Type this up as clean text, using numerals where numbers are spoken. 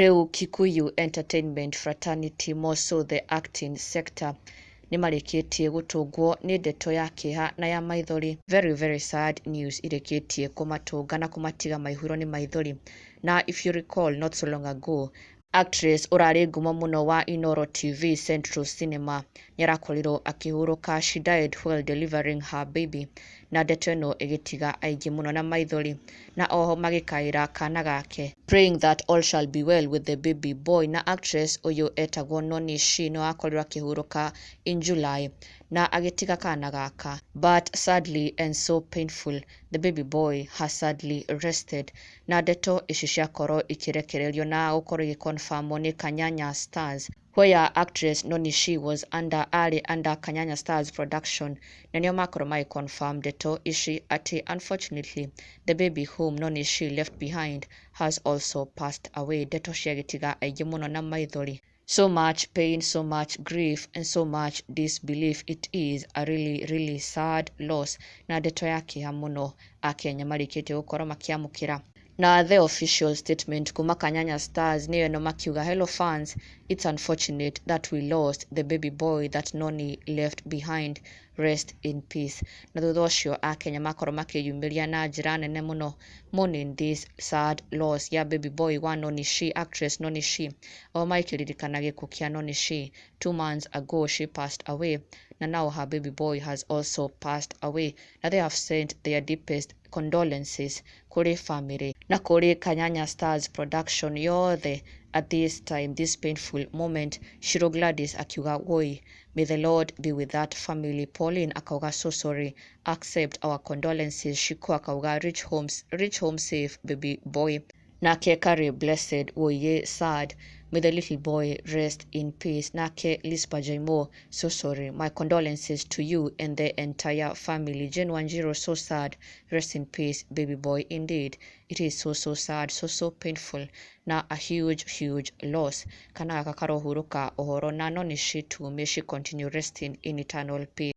Rĩu Kikuyu Entertainment Fraternity, more so the acting sector, nĩ marĩkĩtie gũtũngwo nĩ ndeto ya kĩeha na ya maithori. Very very sad news irĩkĩtie kũmatũnga na kũmatiga maihũirwo nĩ maithori. Na if you recall, not so long ago, actress ũrarĩ ngumo mũno wa Inoro TV Central Cinema nĩ arakorirwo akĩhurũka. She died while delivering her baby, na ndeto ĩno ĩgĩtiga aingĩ mũno na maithori na oho magĩkaĩra kana gake, praying that all shall be well with the baby boy. Na actress ũyũ etagwo Noni Shi no akorirwo akĩhurũka in July na agĩtiga kana gaka, but sadly and so painful, the baby boy has sadly rested. Na ndeto ici ciakorwo ikirekererio na gũkorwo igĩconfirmwo nĩ Kanyanya Stars, where actress Noni Shi was under, arĩ under Kanyanya Stars production, na nĩo makorwo magĩconfirm ndeto ici atĩ unfortunately the baby whom Noni Shi left behind has also passed away. Ndeto ciagĩtiga aingĩ mũno na maithori. So much pain, so much grief and so much disbelief. It is a really really sad loss na ndeto ya kĩeha mũno akenya marĩkĩtie gũkorwo makĩamũkĩra. Na the official statement kuma Kanyanya Stars nĩyo ĩno, makiuga, "Hello fans, it's unfortunate that we lost the baby boy that Noni left behind. Rest in peace." Na thutha ũcio akenya makorwo makĩyumĩria na njĩra nene mũno mourning this sad loss ya baby boy wa Noni Shi, actress Noni Shi, o magĩkĩririkana gĩkuũ kĩa Noni Shi. 2 months ago she passed away, na now her baby boy has also passed away, na they have sent their deepest condolences kũrĩ family na kũrĩ Kanyanya Stars production yothe at this time, this painful moment. Shiro Gladys akiuga, "Woi, may the Lord be with that family." Pauline akauga, "So sorry, accept our condolences." Shiko akauga, "Reach home, reach home safe, baby boy." Nake Kari Blessed, "Woye, sad, may the little boy rest in peace." Nake Lispa Jaimo, "So sorry, my condolences to you and the entire family." Jane Wanjiro, "So sad, rest in peace, baby boy." Indeed, it is so so sad, so so painful na a huge huge loss. Kana gaka karohurũka ũhoro na Noni Shi too, may she continue resting in eternal peace.